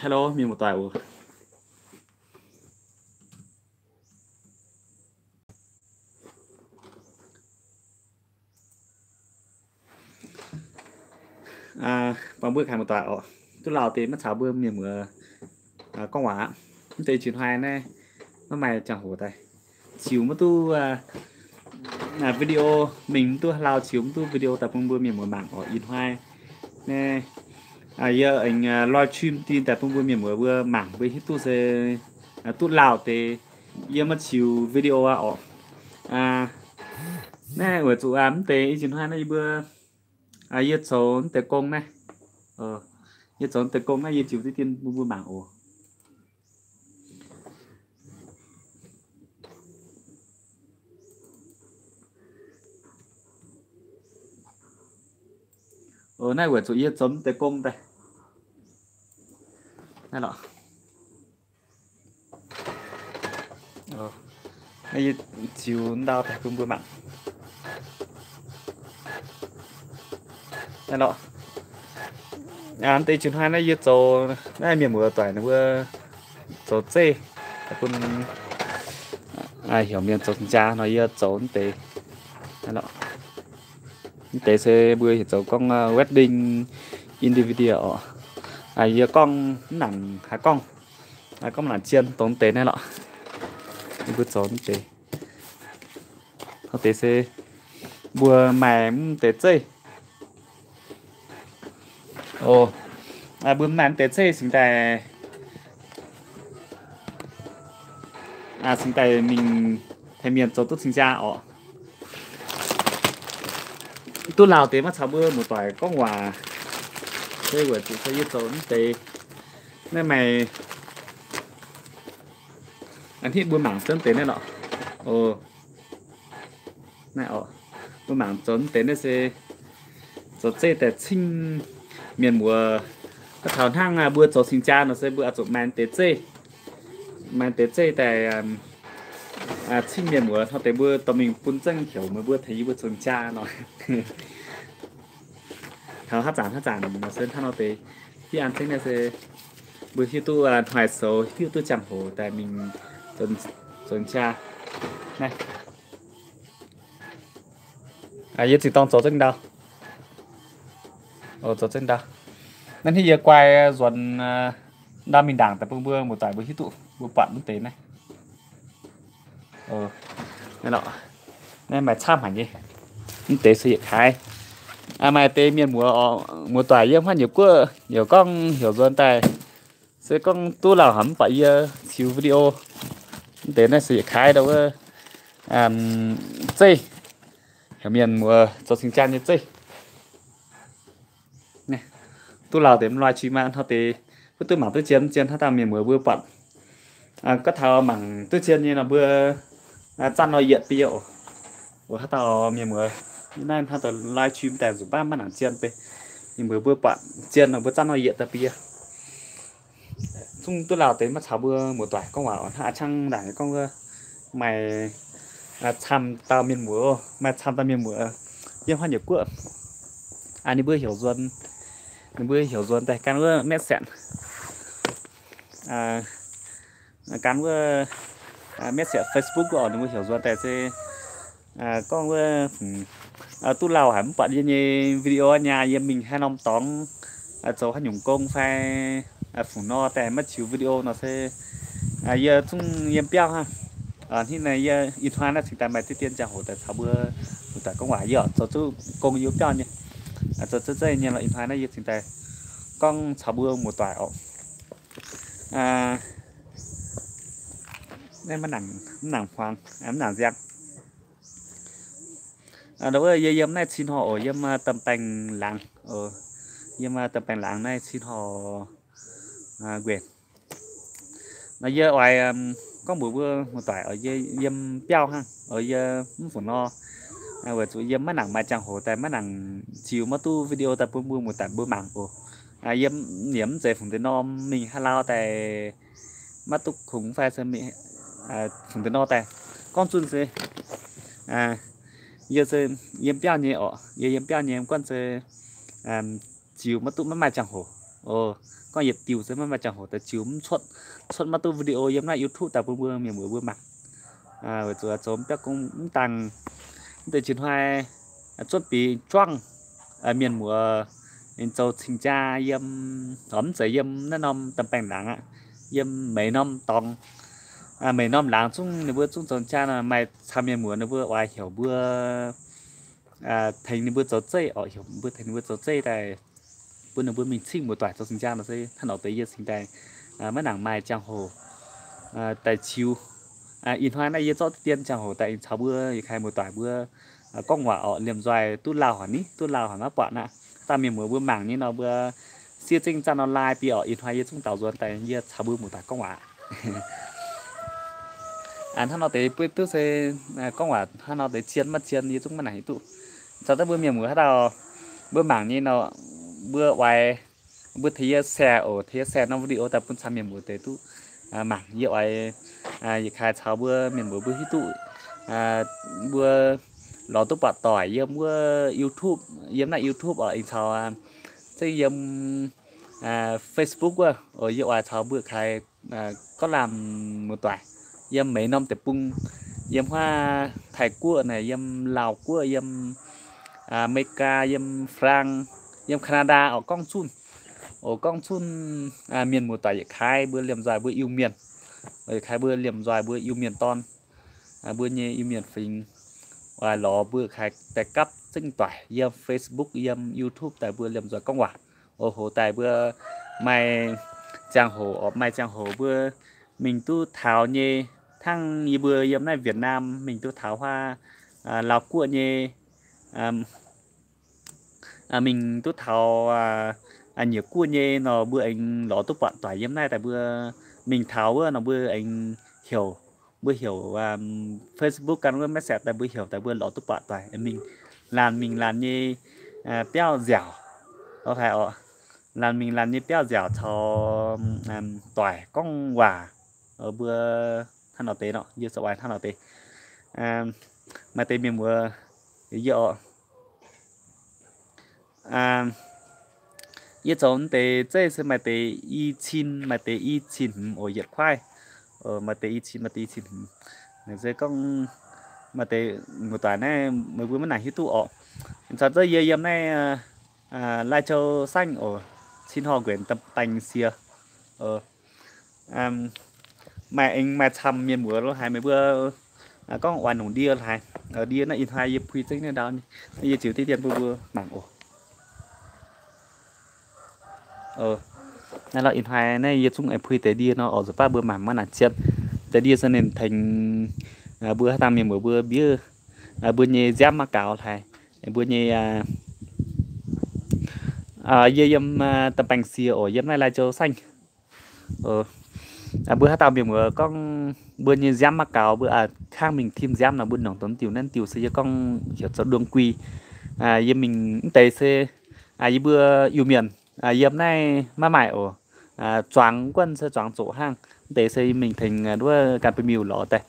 Hello, mienh muoz-doic oc. Buangh mbuo kaaix muoz-doic oc. Duqv lauh deix maiv caux mbuo mienh muoz gorngv waac. Mv deix jiex hnoi naaiv maiv maaih ziangh hoc daaih ziux maiv duqv video, mingh mv duqv lauh ziux mv duqv video daaih bun mbuo mienh muoz mangc oc. Ih hnoi naaiv yie aengx live stream dinh daaih bun mbuo mienh muoz mbuo mangc mbuo hiuv duqv se duqv lauh deix yie maiv ziux video aqv oc. Naaiv weic zuqc mv deix ih jiex hnoi naaiv yie mbuo, yie zoux mv deix gong naaiv, yie zoux mv deix gong naaiv yie ziux deix dien bun mbuo mangc oc. Naaiv weic zuqc yie zoux mv deix gong daaih. Naaiv lorqc. Naaiv yie ziux ndau daaih bun mbuo mangc. Naaiv lorqc. Mv deix jiex hnoi naaiv yie zoux, naaiv mienh muoz-doic ninh mbuo zoux zeiv bun, heuc mienh zoux cing-jaa nor yie zoux mv deix. Naaiv lorqc. Mv deix se mbuo heuc zoux gorngv wedding individual oc. Yie gorngv mv nangc haaix gorngv, gorngv mv nangc zien dongh mv deix naaiv lorqc. Mbuo zoux mv deix, hnangv deix se mbuo maaih mv deix zeiv. Mbuo maaih mv deix zeiv cingx daaih, cingx daaih mingh tengx mienh zoux duqv cing-jaa oc. Duqv lauh deix maiv caux mbuo muoz-doic gorngv waac. Se weic zuqc se yie zoux mv deix naaiv maaih a'hneiv mbuo mangc se mv deix naaiv lorqc. Naaiv oc, mbuo mangc zoux mv deix naaiv se zoux zeiv daaih cingv mienh muoz. Gorngv taux hnangv mbuo zoux cing-jaa nor se mbuo oix zuqc maaih deix zeiv, maaih deix zeiv daaih cingv mienh muoz hnangv deix mbuo dorh mingh bun zengv heuc meih mbuo tengx yie mbuo zoux cing-jaa nor. Taux haaix zanc haaix zanc nor se hnangv nor deix. Hiuv an cingv naaiv se mbuo hiuv duqv hnoi-sou, hiuv duqv ziangh hoc daaih mingh zoux cing-jaa naaiv. Yie zinh dorng zoux zengv ndau. Zoux zengv ndau. Naaiv hnangv yie guai nzuonx ndau mingh ndaangc daaih bun mbuo muoz-doic mbuo hiuv duqv mbuo buatc mv deix naaiv. Naaiv maaih camv haic nyei. Mv deix se yietc kaaix. Maaih deix mienh muoz, muoz-doic yiem haaix nyungc guoqv yaac gorngv heuc nzuonx daaih se gorngv duqv lauh haic mv baac yie ziux video. Mv deix naaiv se yietc kaaix ndau wuov zeiv, heuc mienh muoz zoux cing-jaa nyei zeiv. Duqv lauh deix mv live stream hnangv deix, mbuo duqv mangc duqv zien zien hnangv dauh mienh muoz mbuo buatc. Gorngv taux mangc duqv zien nyei nor mbuo zanv nor yietc bie oc. Hnangv dauh mienh muoz naaiv hnangv dauh live stream daaih nzunc baav maiv nangc zien beiv, mienh muoz mbuo buatc zien nor mbuo zanv nor yietc daaih bie. Zungv duqv lauh deix maiv caux mbuo muoz-doic gorngv waac oc. Hnangv a'ciangv ndaangc gorngv wuov maaih camv dauh mienh muoz, maaih camv dauh mienh muoz yiem haaix nyungc guoqv. Ninh mbuo heuc nzuonx, ninh mbuo heuc nzuonx daaih gan wuov message, gan wuov message Facebook oc, ninh mbuo heuc nzuonx daaih se gorngv wuov duqv lauh haic mv buatc yie nyei video nyei, yie mingh haaix norm dorngx, zoux haaix nyungc gong fai fungc nor daaih maiv ziux video nor se yie zungv yiem biauv hnangv. Hnangv naaiv yie ih hnoi naaiv cingx daaih maaih deix dien ziangh hoc daaih caux mbuo muoz-doic gorngv waac, yie oix zoux zuqc gong yiem biauv nyei, zoux zeiv zeiv nyei lorqc. Ih hnoi naaiv yie cingx daaih gorngv caux mbuo muoz-doic oc. Naaiv maiv nangc hmuangx, maiv nangc nziang. Ndau wuov yie yiem naaiv cin hor oc, yiem Dam Baeng Laangz, yiem Dam Baeng Laangz naaiv cin hor nquenc. Nor yie oix gorngv mbuox mbuo muoz-doic oc, yie yiem biauv hnangv oc, yie mv fungc nor, weic zuqc yie maiv nangc maaih ziangh hoc daaih maiv nangc ziux maiv duqv video daaih bun mbuo muoz-doic mbuo mangc oc. Yie yaac mv zeiz fungc deix norm mingh haaix lauh daaih maiv duqv kungx fai se fungc deix nor daaih. Gorngv zunh se yie se yiem biauv nyei oc, yie yiem biauv nyei guanh se ziux maiv duqv, maiv maaih ziangh hoc. Gorngv yietc diuh se maiv maaih ziangh hoc daaih ziux mv cuotv, cuotv maiv duqv video yiem naaiv YouTube daaih bun mbuo mienh muoz mbuo mangc. Weic zuqc zoux biauv gong mv dangh, mv deix jiex hnoi zuotv bieqc juangv mienh muoz ninh zoux cing-jaa yiem, mv zeiz yiem naaiv norm da'baengx laangz aqv, yiem meix norm dorngx, meix norm laangz zungv ninh mbuo zungv zoux jaa nor, maaih camv mienh muoz ninh mbuo oix heuc mbuo tengx ninh mbuo zoux zeiv oc, heuc mbuo tengx ninh mbuo zoux zeiv daaih bun ninh mbuo mingh cingv muoz-doic zoux cing-jaa nor se hnangv nor deix yie cingx daaih maiv nangc maaih ziangh hoc daaih ziux. Ih hnoi naaiv yie zorqv dien ziangh hoc daaih aengx caux mbuo yietc kaaix muoz-doic mbuo gorngv waac oc, liemh nzoih duqv lauh haic ni, duqv lauh haic maiv buatc aqv. Dangh mienh muoz mbuo mangc nyei nor mbuo siev zengv zanc nor lai biei oc. Ih hnoi yie zungv daaux nzuonx daaih yie caux mbuo muoz-doic gorngv waac. Hnangv nor deix buo duqv se gorngv waac hnangv nor deix zien maiv zien yie zungv maiv nangc hiuv duqv. Caux daaih mbuo mienh muoz haaix dauh mbuo mangc nyei nor, mbuo oix, mbuo tengx yie share oc, tengx yie share norm video daaih bun camv mienh muoz deix duqv mangc. Yie oix yietc kaaix caux mbuo mienh muoz mbuo hiuv duqv mbuo lorz duqv buatc doic yiem wuov YouTube, yiem naaiv YouTube oc, aengx caux zengv yiem Facebook wuov oc. Yie oix caux mbuo kaaix gorngv laanh muoz-doic yiem meix norm deic-bung, yiem huaav Taiv-Guoqv naaic, yiem Laauv-Guoqv, yiem Aa^me^li^gaa, yiem France, yiem Canada oc, gorngv zunh oc, gorngv zunh mienh muoz-doic yietc kaaix mbuo liemh nzoih mbuo Iu-Mienh, yietc kaaix mbuo liemh nzoih mbuo Iu-Mienh dorn, mbuo nyei Iu-Mienh fingx, oix lorz mbuo kaaix daaih gapv zengv doic yiem Facebook, yiem YouTube daaih mbuo liemh nzoih gorngv waac. Oc, hoc daaih mbuo maaih ziangh hoc oc, maaih ziangh hoc mbuo mingh duqv taux nyei, hnangv yie mbuo yiem naaiv Việt Nam mingh duqv taux huaav Laauv-Guoqv nyei, mingh duqv taux Nyiec Guoqv nyei nor mbuo aengx lorz duqv buatc doic yiem naaiv daaih mbuo mingh taux wuov nor mbuo aengx heuc, mbuo heuc Facebook ganh wuov message daaih mbuo heuc daaih mbuo lorz duqv buatc doic mingh laanh mingh laanh nyei biauv nziaauc, o haic oc, laanh mingh laanh nyei biauv nziaauc caux doic gorngv waac. Mbuo hnangv nor deix nor, yie zoux oix hnangv nor deix. Maaih deix mienh muoz, yie oc, yie zoux deix zeiv se maaih deix i cin, maaih deix i cin hmz oc, yietc kuaaiv. Maaih deix i cin, maaih deix i cin hmz. Naaiv se gorngv maaih deix muoz-doic naaiv meih mbuo maiv nangc hiuv duqv oc. Caux zengv yie yiem naaiv Lai Châu saengv oc, Cin Hor Nguyễn Tâm Panh Sierre. Maaih aengx maaih camv mienh muoz lo haic, meih mbuo gorngv oix nongc ndie haic. Ndie naaiv ih hnoi yie puix zengv naaiv ndau, yie ziux diqv dien bun mbuo mangc oc. Naaiv lorqc, ih hnoi naaiv yie zungv puix deix ndie nor oc, nzuqc baav mbuo mangc maiv nangc zien. Deix ndie se ninh tengx mbuo haaix dangh mienh muoz mbuo mbiouv mbuo nyei nziaamv maiv gaux haic. Mbuo nyei, yie yiem Tâm Panh Sierre oc, yiem naaiv Lai Châu saengv. Mbuo haaix dauh mienh muoz gorngv mbuo nyei nziaamv maiv gaux, mbuo kangv mingh tim nziaamv nor, mbuo nongc dongh diuh naaiv diuh se yie gorngv heuc zoux đương quy. Yie mingh mv deix se yie mbuo Iu-Mienh yiem naaiv maiv maaih oc. Zuangx guanh se zuangx zoqc hnangv. Mv deix se mingh tengx wuov ganh ba'miuh lorz daaih.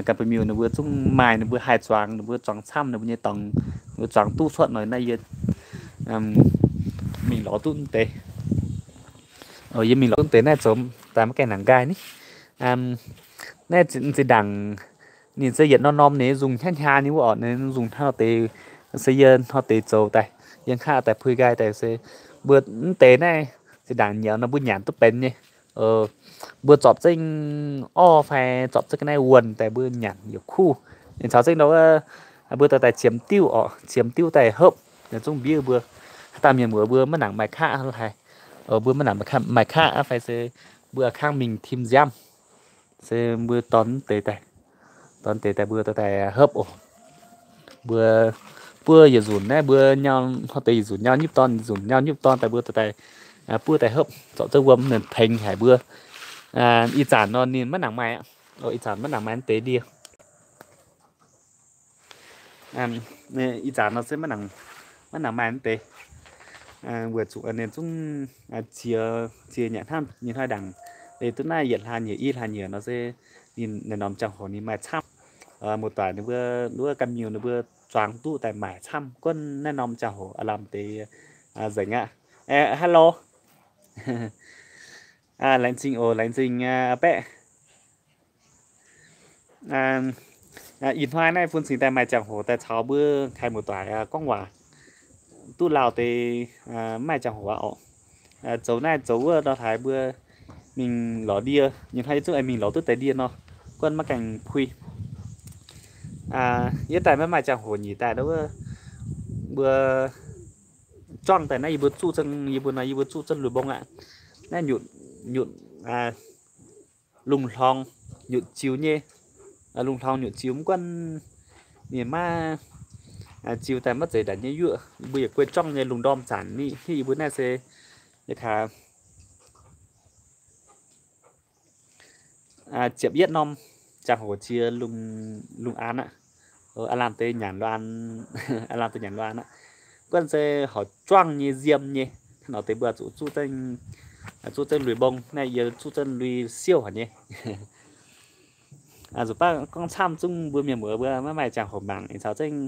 Ganh ba'miuh ninh mbuo zungv maaih ninh mbuo haih zuangx, ninh mbuo zuangx camv ninh mbuo nyei dorngx, ninh mbuo zuangx duqv cuotv nor naaiv yie mingh lorz duqv mv deix. Yie mingh lorz duqv mv deix naaiv zoux daaih maiv gaengh nangc nqaai ni. Naaiv zinh ndaangc ninh se yietc norm-norm ninh nzungh hnyav hnyav nyei wuov oc, ninh nzungh hnangv nor deix, se yie hnoi deix zoux daaih, yie nqa'haav daaih puix nqaai daaih se mbuo mv deix naaiv zinh ndaangc nyanc nor mbuo nyanc duqv benx nyei. Mbuo zorpc zengv orv fai zorpc zengv ga'naaiv wuonh daaih mbuo nyanc yaac kuv. Ninh caux zengv nor mbuo dorh daaih qiemx diuv oc, qiemx diuv daaih hopv, ninh zungv mbiouv mbuo. Haaix dauh mienh muoz mbuo maiv nangc maaih kaqv haaix, mbuo maiv nangc maaih kaqv fai se mbuo kangv mingh tim nziaamv, se mbuo dorh mv deix daaih, dorh mv deix daaih mbuo dorh daaih hopv oc. Mbuo buov yietc nzunc naaiv mbuo nyau, hnoi deix yietc nzunc nyau nyipv dorn, yietc nzunc nyau nyipv dorn daaih mbuo dorh daaih buov daaih hopv, zorpc zengv wuom ninh tengx haic mbuo. Ih zanc nor ninh maiv nangc maaih aqv. Ih zanc maiv nangc maaih mv deix ndie. Ih zanc nor se maiv nangc, maiv nangc maaih mv deix. Weic zuqc ninh zungv ziex, ziex nyanc hnangv nyei hnoi ndaangc. Deix duqv naaiv yietc hlaax nyieqc, i hlaax nyieqc nor se ninh naaiv norm ziangh hoc ninh maaih camv. Muoz-doic ninh mbuo, wuov ganh miuh ninh mbuo zuangx duqv daaih maaic camv. Gunv naaiv norm ziangh hoc aav lamh deix nzengc aqv. Hello. Laengz zingh oc, laengz zingh aa, baeqv. Ih hnoi naaiv bun cingx daaih maaih ziangh hoc daaih caux mbuo kaaix muoz-doic aa, gorngv waac duqv lauh deix, maaih ziangh hoc aqv oc. Zoux naaiv zoux wuov nor, haiz mbuo mingh lorz ndie, ih hnoi yie zungv aengx mingh lorz duqv deix ndie nor, guanh maiv gaengh puix. Yie daaih maiv maaih ziangh hoc nyic daaih wuov, mbuo juangv daaih naaiv yie mbuo zuqv zengv, yie mbuo nor yie mbuo zuqv zengv lui mbong aqv. Naaiv nyutc, nyutc lungh hlorng nyutc ziux nyei, lungh hlorng nyutc ziux mv guanh ninh maiv ziux daaih maiv zeiz ndanc nyei yuoqv, yie mbuo yietc guei juangv nyei lungh ndorm zanc ni, yie mbuo naaiv se yie kaax ziepc yietv norm ziangh hoc jiex lungh, lungh aan aqv. Aav lamh deix nyanc lungh aan, aav lamh deix nyanc lungh aan aqv. Guanh se horpc juangv nyei nziem nyei, hnangv nor deix mbuo zuqc zuqv zengv, zuqv zengv lui mbong, naaiv yie zuqv zengv lui siouv haic nyei. Zuqc baav gorngv camv zungv mbuo mienh muoz mbuo maiv maaih ziangh hoc mangc, caux zengv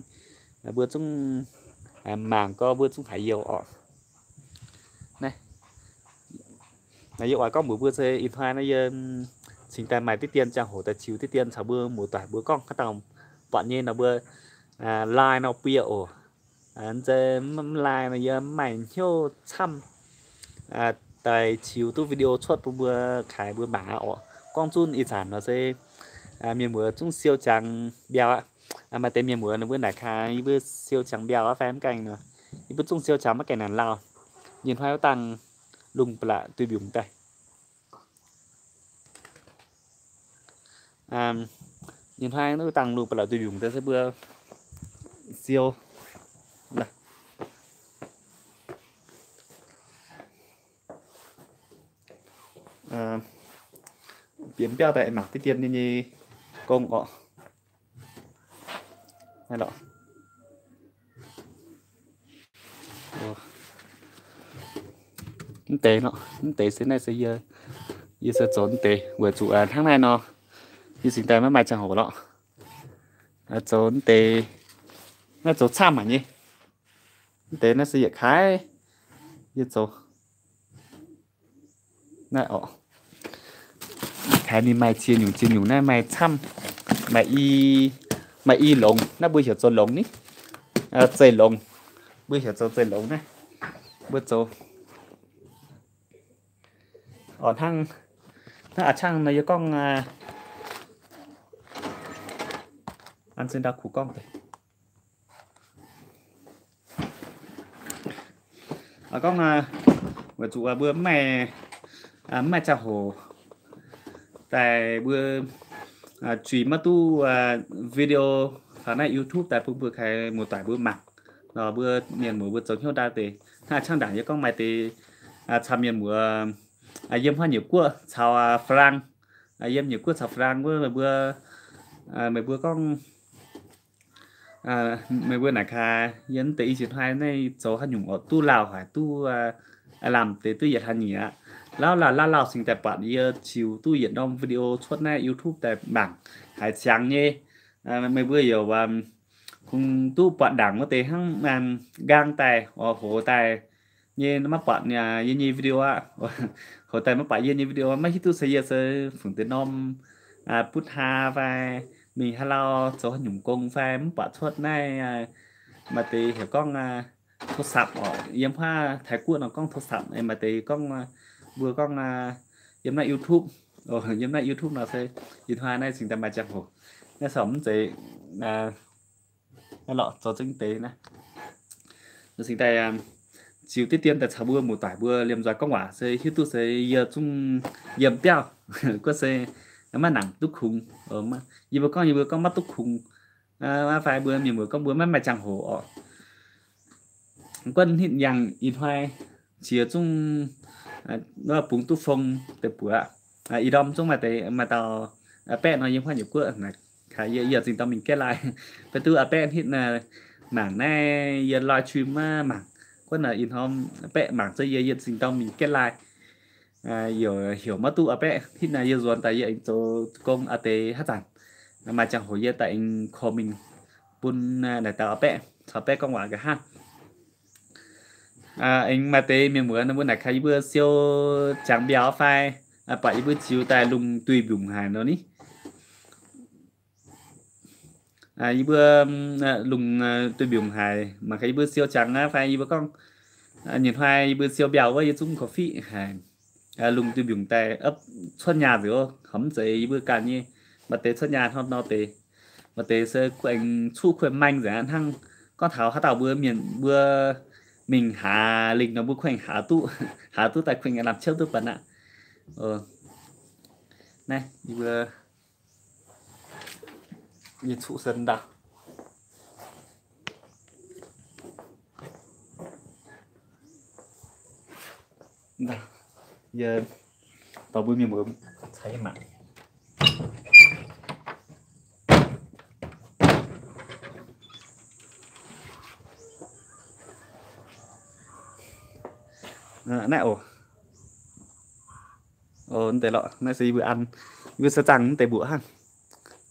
mbuo zungv mangc gorx mbuo zungv haiz youh orqc. Naaiv yie oix gorngv mbuox mbuo se ih hnoi naaiv yie cingx daaih maaih diqv dien ziangh hoc daaih ziux diqv dien caux mbuo muoz-doic mbuo gorngv haaix dauh buatc nyei nor mbuo like nor bie oc. Nzei mv like nor yie mv maaih hnyouv camv daaih ziux duqv video cuotv bun mbuo kaaix mbuo mangc aqv oc. Gorngv zunv ih zanc nor se mienh muoz zungv siou ziangx mbiauh aqv. Maaih deix mienh muoz ninh mbuo naaic kaaix yie mbuo siou ziangx mbiauh aqv fai mv gaengh nor, yie mbuo zungv siou ziangx maiv gaengh naanc lauh. Ih hnoi wuov dangh lungh ba'laqc duih mbiungc daaih. Ih hnoi wuov dangh lungh ba'laqc duih mbiungc daaih se mbuo siou bieqc mbiauh daaih mangc diqv dien nyei gong orqc. Mv deix nor, mv deix se naaiv se yie, yie se zoux mv deix weic zuqc hnangv naaiv nor, yie cingx daaih maiv maaih ziangh hoc lorqc. Zoux mv deix, naaiv zoux camv haic nyei. Mv deix naaiv se yietc kaaix yie zoux naaiv oc. Kaaix ninh maaih ziex nyungc ziex nyungc naaiv maaih camv, maaih i, maaih i longx. Naaiv mbuo heuc zoux longx ni, zeih longx. Mbuo heuc zoux zeih longx naaiv. Mbuo zoux oc, hnangv, hnangv a'cangv nor yie gorngv, an zinh ndau kuh gorngv deix. Gorngv weic zuqc mbuo mv maaih, mv maaih ziangh hoc daaih mbuo zuiz maiv duqv video faaux naaiv YouTube daaih bun mbuo kaaix muoz-doic mbuo mangc nor, mbuo mienh muoz mbuo zoux hnyouv ndau deix. Hnangv a'cangv ndaangc yie gorngv maaih deix camv mienh muoz yiem haaix nyungc guoqv caux Faa^lang, yiem nyungc guoqv caux Faa^lang wuov, meih mbuo, meih mbuo gorngv, meih mbuo naaic kaaix yie mv deix i ziex hnoi naaiv zoux haaix nyungc oc, duqv lauh haic, duqv lamh deix duqv yietc hlaax nyieqc aqv. Lauh lauh lauh lauh cingx daaih buatc yie ziux duqv yietc norm video cuotv naaiv YouTube daaih mangc haiz ziangx nyei. Meih mbuo youc kungx duqv buatc ndaangc wuov deix hnangv nqaang daaih oc, hoz daaih nyei maiv buatc yie nyei video aqv. Hoz daaih maiv buatc yie nyei video, maiv hiuv duqv se yie se fungc deix norm butv haa fai mingh haaix lauh zoux haaix nyungc gong fai mv buatc cuotv naaiv. Maaih deix heuc gorngv โทรศัพท์ oc, yiem huaav Taiv Guoqv nor gorngv โทรศัพท์, maaih deix gorngv, mbuo gorngv yiem naaiv YouTube. Yiem naaiv YouTube nor se ih hnoi naaiv cingx daaih maaih ziangh hoc, naaiv corc mv zeiz naaiv lorqc, zoux zengv deix naaiv. Cingx daaih ziux diqv dien daaih caux mbuo muoz-doic mbuo liemh nzoih gorngv waac se hiuv duqv se yie zungv yiem biauv, guov se maiv nangc duqv kungx. Yie mbuo gorngv, yie mbuo gorngv maiv duqv kungx, fai mbuo mienh muoz gorngv mbuo maiv maaih ziangh hoc oc. Guanh hitv yangh ih hnoi qiex zungv bungx duqv fong deix buoz. Ih ndorm zungv maaih deix, maaih dauh a'baeqv nor yiem huaav nyei guoqv, yie zingh dorh mingh gaeqv laai. Beiv duqv a'baeqv hitv mangc naaiv yie live stream maiv mangc. Guanh ih hnoi a'baeqv mangc zunv yie, yie zingh dorh mingh gaeqv laai. Heuc maiv duqv a'baeqv hitv naaiv yie nzuonx daaih yie aengx zoux gong a'deix haaix zanc maaih ziangh hoc yie daaih aengx korv mingh bun naaic dauh a'baeqv caux baeqv gorngv waac nqa'haav. Aengx maaih deix mienh muoz ninh mbuo naaic kaaix yie mbuo siou jangx mbiauh fai, buatc yie mbuo ziux daaih lungh duih mbiungc haic nor ni. Yie mbuo lungh duih mbiungc haic, mangc gaax yie mbuo siou jangx aqv fai yie mbuo gorngv, nyei hnoi yie mbuo siou mbiauh wuov yie zungv korv-fiqv haic. Lungh duih mbiungc daaih cuotv nyaah nzengc, horpc mv zeiz yie mbuo ganh nyei. Maaih deix cuotv nyaah hnangv nor deix, maaih deix se kuv aengx cuqv kuv aengx maeng nzengc aqv hnangv. Gorngv taux haaix dauh mbuo mienh mbuo mingh haaz lingh nor mbuo kuv aengx haaz duqv, haaz duqv daaih kuv aengx lamh ciouv duqv baac aqv. Naaiv yie mbuo nyei cuqv sen ndau. Yie dorh mbuo mienh muoz caux yie mangc. Naaiv oc. Naaiv se yie mbuo an, yie mbuo se zaangh mv deix mbuoqc hnangv.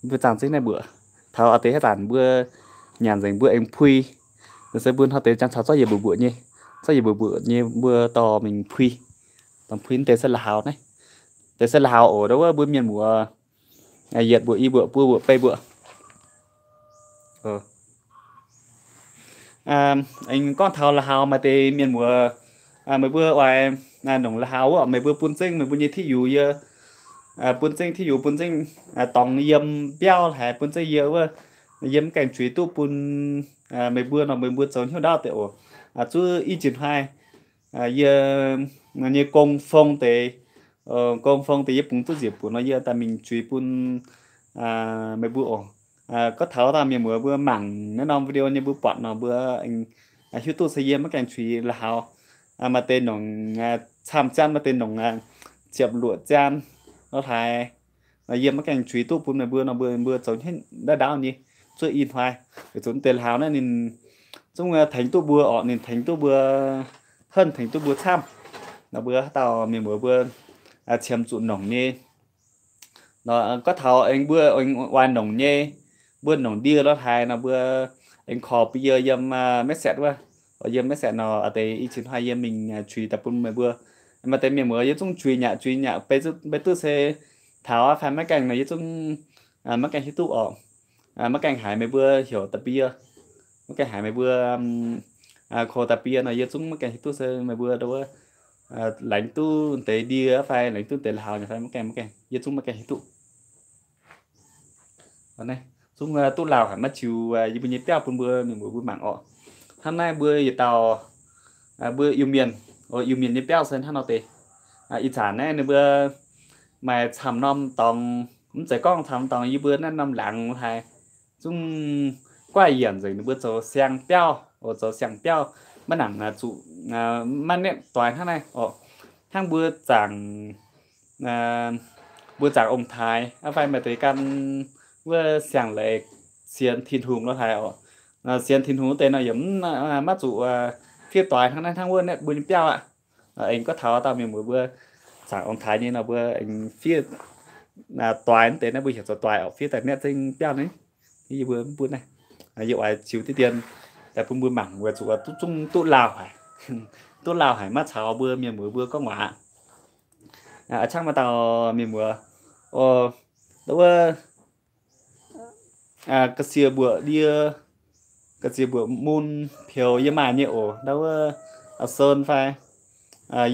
Yie mbuo zaangh zengv naaiv mbuoqc. Taux deix haaix zanc mbuo nyanc nzengc mbuo aengx pui. Se mbuo hnoi deix jangx caux zorqv yietc mbuoqc mbuoqc nyei, zorqv yietc mbuoqc mbuoqc nyei mbuo dorh mingh pui. Dorh pui mv deix se la'haux naaiv. Deix se la'haux oc, ndau wuov mbuo mienh muoz yietc mbuoqc, i mbuoqc, buo mbuoqc, beiv mbuoqc. Aengx gorngv taux la'haux maaih deix mienh muoz, meih mbuo oix nongc la'haux wuov, meih mbuo bun zengv meih mbuo nyei tiuv yie, bun zengv tiuv, bun zengv dorngx yiem biauv haic, bun zengv yie wuov, yie mv gaengh juix duqv bun meih mbuo nor meih mbuo zoux hnyouv ndaauv deix oc. Zuov i jiex hnoi yie nyei gong fong deix, gong fong deix yie bungx duqv nzieqc buoz nor yie daaih mingh juix bun meih mbuo oc. Gorngv taux dauh mienh muoz mbuo mangc naaiv norm video nyei mbuo buatc nor mbuo hiuv duqv se yie maiv gaengh juix la'haux. Maaih deix nongc camv zian, maaih deix nongc ziepc luoqc zian lo haaix, yie maiv gaengh juix duqv bun meih mbuo nor mbuo, mbuo zoux hnyouv ndaauv nyei. Zuov i hnoi weic zuqc deix la'haux naaiv ninh zungv tengx duqv mbuo oc, ninh tengx duqv mbuo, henv tengx duqv mbuo camv. Nor mbuo haaix dauh mienh muoz mbuo qiemx zuqc nongc nyei. Gorngv taux aengx mbuo oix nongc nyei, mbuo nongc ndie lo haaix nor mbuo aengx korv bun yie yiem message wuov. Yiem message nor deix i cin hnoi yie mingh juix daaih bun meih mbuo. Maaih deix mienh muoz yie zungv juix nyaqc juix nyaqc, beiv duqv se taux aqv fai maiv gaengh nor yie zungv maiv gaengh hiuv duqv oc. Maiv gaengh haiz meih mbuo heuc da'bie, maiv gaengh haiz meih mbuo korv da'bie nor yie zungv maiv gaengh hiuv duqv se meih mbuo ndau wuov laengz duqv deix ndie fai laengz duqv deix la'haux nyei fai maiv gaengh, maiv gaengh, yie zungv maiv gaengh hiuv duqv. Zungv duqv lauh haic, maiv ziux yie mbuo nyei biauv bun mbuo mienh muoz mbuo mangc oc. Hnangv naaiv mbuo yietc dauh, mbuo Iu-Mienh, Iu-Mienh nyei biauv se hnangv nor deix. Ih zanc naaiv ninh mbuo maaih camv norm dorngx, mv zeiz gorngv camv norm dorngx, yie mbuo naaiv norm laangz haiz zungv guaih yienc nzengc, ninh mbuo zoux siang-biauv oc, zoux siang-biauv, maiv nangc zuqc, maiv nienv doix hnangv naaiv oc. Hnangv mbuo zaangc, mbuo zaangc ong-taaix fai maaih deix gan wuov siang-leiz sienx Tin-Hungh lo haaix oc. Sienx Tin-Hungh wuov deix nor yaac maiv zuqc fiev doix hnangv naaiv, hnangv wuov nienv mbuo nyei biauv aqv. Aengx gorngv taux dauh mienh muoz mbuo zaangc ong-taaix nyei nor mbuo aengx fiev doix wuov deix naaiv mbuo heuc zoux doix oc, fiev daaih nienv zengv biauv naaiv. Yie mbuo mv bun naaiv, yie oix ziux diqv dien daaih bun mbuo mangc weic zuqc duqv zungv duqv lauh haic, duqv lauh haic maiv caux mbuo mienh muoz mbuo gorngv waac. A'cangv maaih dauh mienh muoz, ndau wuov ga'sie mbuoqc ndie, ga'sie mbuoqc mun peux yie maaih nyei oc, ndau wuov Sơn fai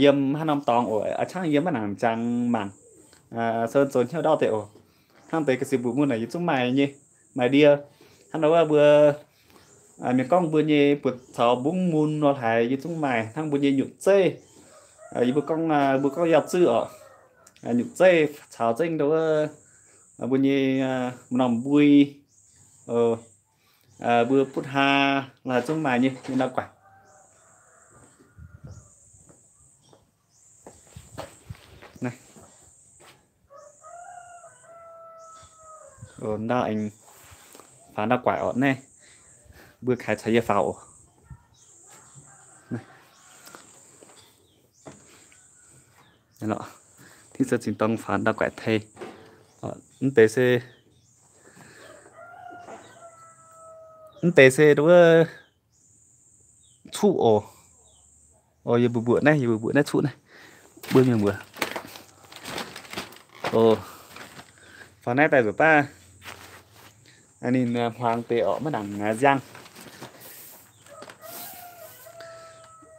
yiem haaix norm dorngx oc, a'cangv yie maiv nangc jangx mangc. Sơn zoux hnyouv ndaauv deix oc. Hnangv deix ga'sie mbuoqc mun naaic yie zungv maaih nyei, maaih ndie. Hnangv ndau wuov mbuo mienh gorngv mbuo nyei buoz caux mbungv mun nor haaix yie zungv maaih. Hnangv mbuo nyei nyutc zeiv, yie mbuo gorngv, mbuo gorngv yauh zuiv oc, nyutc zeiv caux zengv ndau wuov mbuo nyei norm mbui, mbuo butv haa lo haaix zungv maaih nyei, nyei ndau guaaic. Ndau aengx faaux ndau guaaic oc. Naaiv mbuo kaaix caux yie faaux oc. Tiv se zinh dong faaux ndau guaaic tei. Mv deix se, mv deix se wuov cuqv oc. O, yie mbuo mbuoqc naaiv, yie mbuo mbuoqc naaiv cuqv naaiv, mbuo mienh muoz. O, faaux naaiv daaih nzuqc baav ninh hmuangx deix orqc, maiv nangc nziang.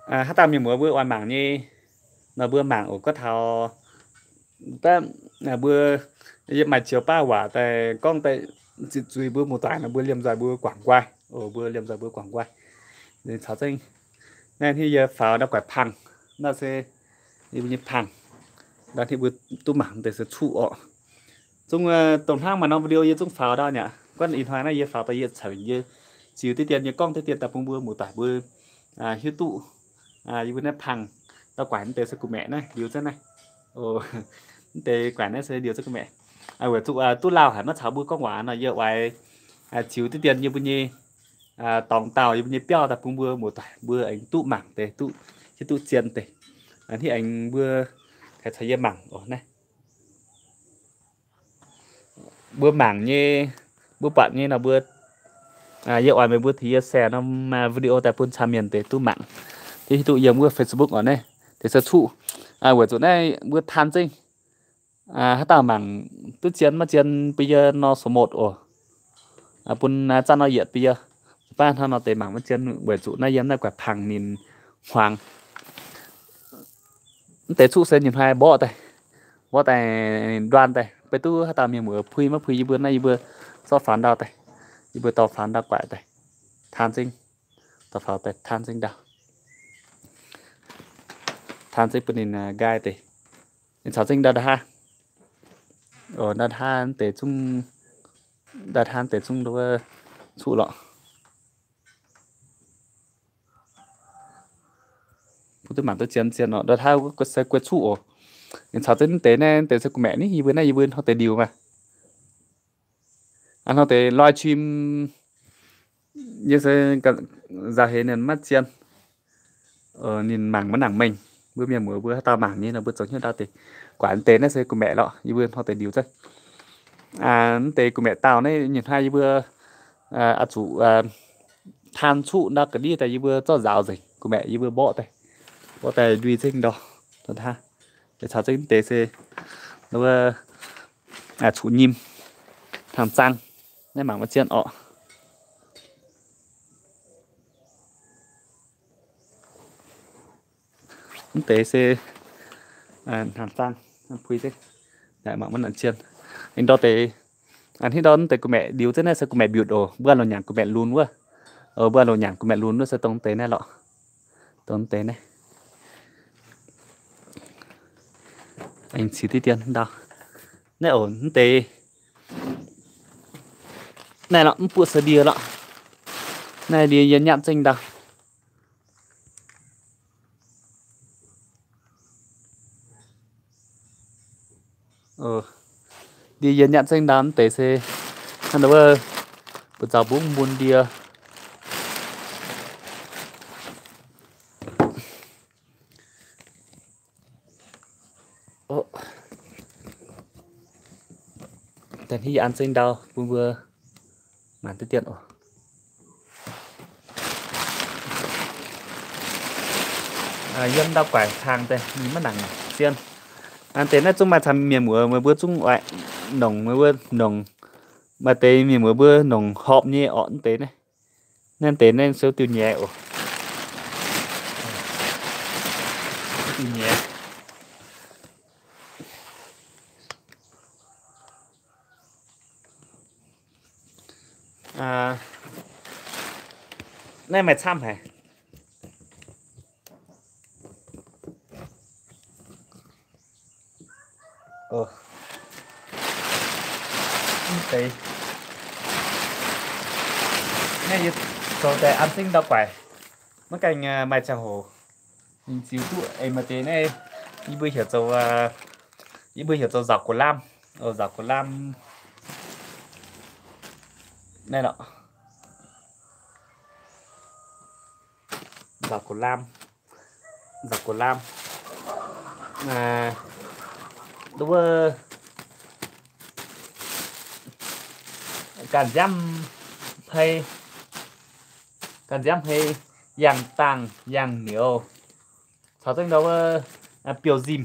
Haaix dauh mienh muoz mbuo oix mangc nyei nor, mbuo mangc oc. Gorngv taux mbuo, yie maaih zioux baav waac daaih gorngv daaih zipc zuiz mbuo muoz-doic nor, mbuo liemh nzoih mbuo guangc nquaih. O, mbuo liemh nzoih mbuo guangc nquaih. Caux zengv naaiv yie faaux ndau guaix pangh, naaiv se yie mbuo nyei pangh. Ndau hnangv mbuo duqv mangc deix se cuqv orqc. Zungv dongh hnangv maaih norm video yie zungv faaux ndau nyei aqv. Gorngv ih hnoi naaiv yie faaux daaih yie caux yie ziux diqv dien nyei gorngv diqv dien daaih bun mbuo muoz-doic mbuo hiuv duqv yie mbuo naaiv pangh ndau guaix mv deix se gu'maeqc naaiv liuz zengv naaiv. O, mv deix guaix naaiv se liuz zengv gu'maeqc. Weic zuqc duqv lauh haic maiv caux mbuo gorngv waac nor, yie oix ziux diqv dien yie mbuo nyei dorngx dauh, yie mbuo nyei biauv daaih bun mbuo muoz-doic mbuo aengx duqv mangc deix, duqv hiuv duqv zien deix. Hnangv aengx mbuo caux yie mangc oc naaiv. Mbuo mangc nyei, mbuo buatc nyei nor mbuo, yie oix meih mbuo tengx yie share norm video daaih bun camv mienh deix duqv mangc. Hiuv duqv yiem wuov Facebook oc naaiv deix se cuqv. Weic zuqc naaiv mbuo taan zengv haaix dauh mangc duqv zien maiv zien bun yie nor so motv oc. Bun zanc nor yietc bun yie, baav hnangv nor deix mangc maiv zien weic zuqc naaiv yiem naaiv guaix pangh ninh hmuangx. Mv deix cuqv se ninh hnoi mborqv daaih, mborqv daaih nduan daaih, beiv duqv haaix dauh mienh muoz puix maiv puix yie mbuo naaiv yie mbuo zorqv faaux ndau daaih, yie mbuo dorh faaux ndau guaix daaih, taan zengv, dorh faaux daaih taan zengv ndau, taan zengv bun ninh nqaai deix. Ninh caux zengv ndau nda'haav, ndau nda'haav deix zungv, ndau nda'haav deix zungv cuqv lorqc. Mbuo duqv mangc duqv zien zien orqc, ndau nda'haav se guei cuqv oc. Ninh caux zengv deix naaiv deix se gu'maeqc ni, yie mbuo naaiv yie mbuo hnoi deix liuz maah. Hnoi deix live stream yie se nzauh heix ninh maiv zien. Ninh mangc maiv nangc mengh. Mbuo mienh muoz mbuo haaix dauh mangc nyei nor mbuo zoux hnyouv ndau deix. Guaix deix naaiv se gu'maeqc lorqc, yie mbuo hnoi deix liuz zengv. Mv deix gu'maeqc dauh naaiv nyei hnoi yie mbuo oix zuqc taan cuqv ndau ga'ndiev daaih yie mbuo zorqv nzaaux nzengc. Gu'maeqc yie mbuo mborqv daaih, mborqv daaih ndui zengv ndau. Caux zengv deix se cuqv nyim, hnaangx zaang. Naaiv mangc maiv zien orqc. Mv deix se hnaangx zaang, puix zengv, mangc maiv nangc zien. Aengx ndau deix, hnangv ndau mv deix gu'maeqc liuz zengv naaiv se gu'maeqc mbiutc oc. Mbuo loz-nyanc gu'maeqc lunx wuov. Mbuo loz-nyanc gu'maeqc lunx wuov se dongh deix naaiv lorqc. Dongh deix naaiv. Aengx cix diqv dien ndau. Naaiv oc, mv deix naaiv lorqc, mv buoqv se ndie lorqc. Naaiv ndie yie nyatv zengv ndau. Ndie yie nyatv zengv ndau mv deix se hnangv wuov, mbuo zaux mbungv mbuo ndie. Da'hneiv yie an zengv ndau bun mbuo mangc diqv dien oc. Yiem ndau guaix hnaangx deix ninh maiv nangc zien. Deix naaiv zungv maaih camv mienh muoz meih mbuo zungv oix nongc, meih mbuo nongc. Maaih deix mienh muoz mbuo nongc horpc nyei orqc, mv deix naaiv. Naaiv deix naaiv se diuh nyei oc. Diuh nyei. Naaiv maaih camv haic. Mv deix naaiv yie zoux daaih an zengv ndau guaix, maiv gaengh maaih ziangh hoc ninh ziux duqv. Aengx maaih deix naaiv yie mbuo heuc zoux, yie mbuo heuc zoux nzaaux gox lamh. Nzaaux gox lamh naaiv lorqc. Nzaaux gox lamh, nzaaux gox lamh. Wuov ganh nziaamv hei, ganh nziaamv hei, yangh dangh yangh niouz. Caux zengv ndau wuov biouv-nzimh,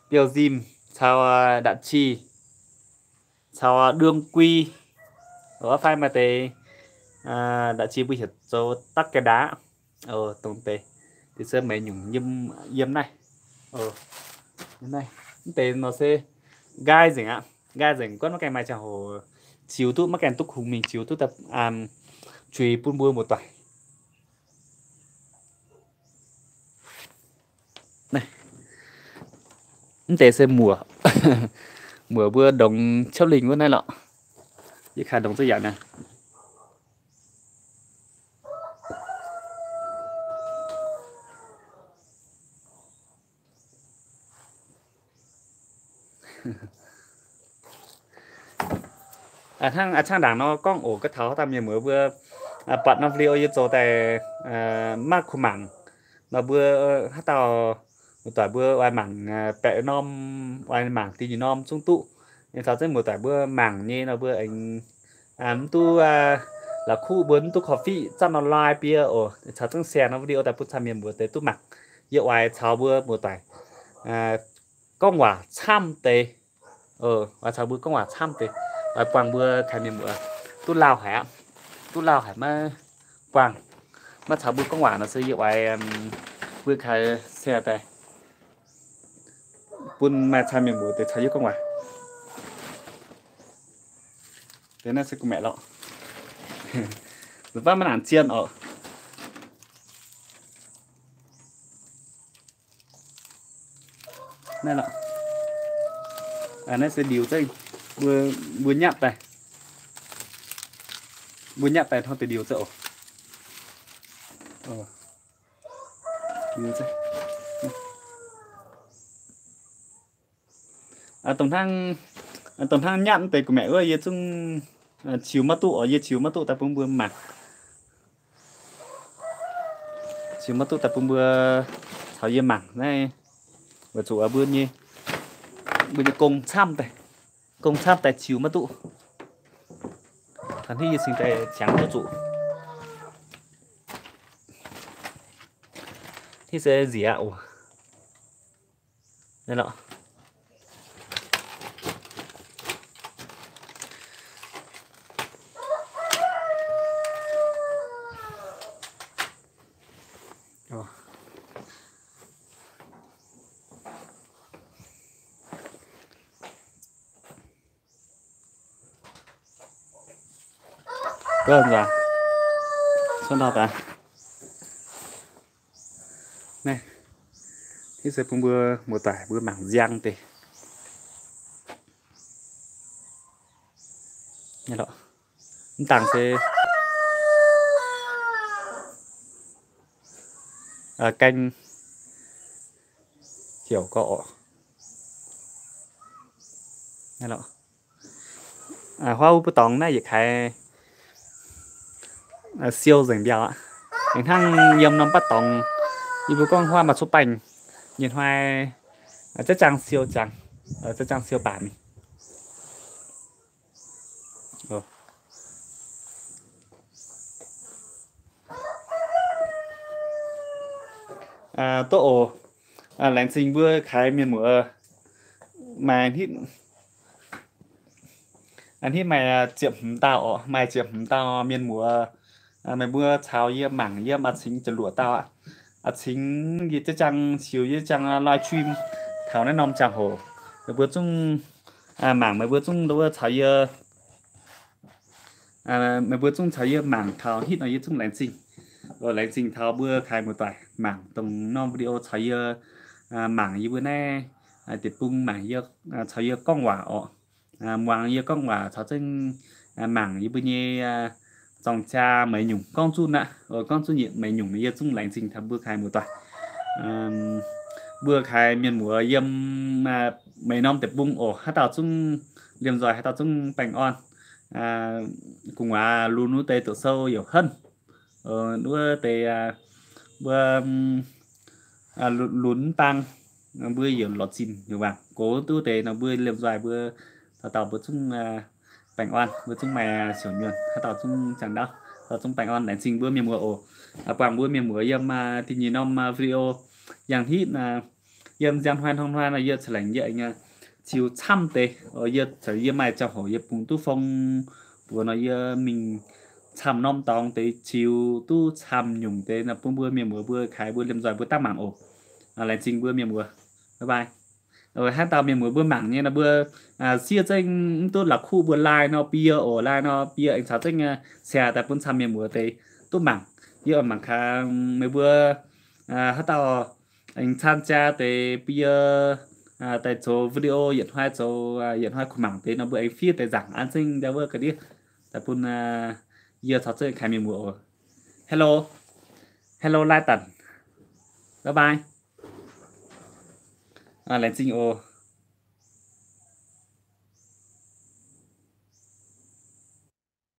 biouv-nzimh caux ndatc-ci, caux đương quy. Wuov fai maaih deix ndatc-ci mbuo heuc zoux tắc kè đá. Dongh deix, deix se meix nyungc yiem naaiv. Mv deix nor se nqaai nzengc aqv. Nqaai nzengc, guonv maiv gaengh maaih ziangh hoc ziux duqv, maiv gaengh duqv kungx mingh ziux duqv daaih, zuiz bun mbuo muoz-doic. Mv deix se muoc, muoc mbuo ndongx ciouv lingh wuov naaiv lorqc. Yie kaaix ndongc za'yaangc naaiv. Hnangv, hnangv ndaangc nor gorngv oc, ga'taux haaix dauh mienh muoz mbuo buatc norm video yie zoux daaih maiv kuh mangc nor, mbuo haaix dauh muoz-doic mbuo oix mangc baeqc norm, oix mangc da'nyeic norm zungv duqv. Caux zengv muoz-doic mbuo mangc nyei nor mbuo aengx mv duqv la'kuqv, mbuo mv duqv korv-fiqv, zanv nor like bie oc. Caux zengv share norm video daaih bun camv mienh muoz deix duqv mangc. Yie oix caux mbuo muoz-doic gorngv waac camv deix. Oix caux mbuo gorngv waac camv deix, oix buangh mbuo kaaix mienh muoz duqv lauh haic aqv. Duqv lauh haic maiv buangh, maiv caux mbuo gorngv waac nor se yie oix mbuo kaaix share daaih bun maaih camv mienh muoz deix caux yie gorngv waac. Deix naaiv se gu'maeqc lorqc. Nzunc baav maiv nangc zien oc. Naaiv lorqc. Naaiv se ndiux zengv, mbuo, mbuo nyatv daaih, mbuo nyatv daaih hnangv deix ndiux zengv oc. Dongh hnangv, dongh hnangv nyatv deix gu'maeqc wuov yie zungv ziux maiv duqv oc, yie ziux maiv duqv daaih bun mbuo mangc. Ziux maiv duqv daaih bun mbuo caux yie mangc naaiv, weic zuqc mbuo nyei, mbuo nyei gong camv daaih, gong camv daaih ziux maiv duqv. Taux hnangv yie cingx daaih ziangx duqv zuqc. Hnangv se nziex aqv oc. Naaiv se bun mbuo muoz-doic mbuo mangc nziang deix. Mv dangh se gaeng heuc gorx oc. Huaav wuov buov dorngx naaiv yietc kaaix siou nzengc mbiauh aqv. Aengx hnangv yiem norm batv dorngx, yie mbuo gorngv huaav maaih cuotv baengh, nyei hnoi za'jang siou jangx, za'jang siou baac mingh. Duqv oc. Laengz zingh mbuo kaaix mienh muoz maaih hnitv, hnitv maaih ziepc hmz dauh oc, maaih ziepc hmz dauh mienh muoz meih mbuo caux yie mangc yiem a'cingx jiex-luoqc dauh aqv. A'cingx yie za'jang siou, yie za'jang live stream taux naaiv norm ziangh hoc, meih mbuo zungv mangc, meih mbuo zungv caux yie meih mbuo zungv caux yie mangc taux hitv nor yie zungv laengz zingh. Laengz zingh taux mbuo kaaix muoz-doic mangc dongh norm video caux yie mangc yie mbuo naaiv deic-bung, mangc yie, caux yie gorngv waac oc. Muangx yie gorngv waac caux zengv mangc yie mbuo nyei zorng-jaa meix nyungc gorngv zunv aqv. Gorngv zunv yietc meix nyungc yie zungv laengz zingh taux mbuo kaaix muoz-doic. Mbuo kaaix mienh muoz yiem meix norm deic-bung oc, haaix dauh zungv liemh nzoih, haaix dauh zungv baengh orn. Gu'nguaaz lunx wuov deix doqc sou yaac henv. Wuov deix mbuo lunx mv bang, mbuo yaac lorz zinh yaac waangc. Gox duqv deix nor mbuo liemh nzoih mbuo dauh dauh mbuo zungv baengh orn, mbuo zungv maaih siouc nyuonh, haaix dauh zungv ziangh ndauv. Zungv baengh orn, laengz zingh mbuo mienh muoz oc. Buangh mbuo mienh muoz yiem da'nyeic norm video yangh hitv, yiem njang hnoi hnoi nor yie ceix laengc yie aengx ziux camv deix. Yie, yie maaih ziangh hoc yie bungx duqv fong mbuox nor yie mingh camv norm dorngx deix ziux duqv camv nyungc deix nor bun mbuo mienh muoz mbuo kaaix mbuo liemh nzoih mbuo daav mangc oc. Laengz zingh mbuo mienh muoz. Bye bye. Haaix dauh mienh muoz mbuo mangc nyei nor mbuo siev zengv mv duqv la'kuqv mbuo like nor bie oc, like nor bie aengx caux zengv share daaih bun camv mienh muoz deix duqv mangc. Yie oix mangc kaaix meih mbuo haaix dauh aengx caan jaa deix bie daaih zoux video yietc hnoi zoux yietc hnoi kuh mangc deix nor mbuo aengx fiev deix nzaangc an zengv jaa wuov ga'ndiev daaih bun yie caux zengv kaaix mienh muoz oc. Hello, hello, like daaih. Bye bye. Laengz zingh oc.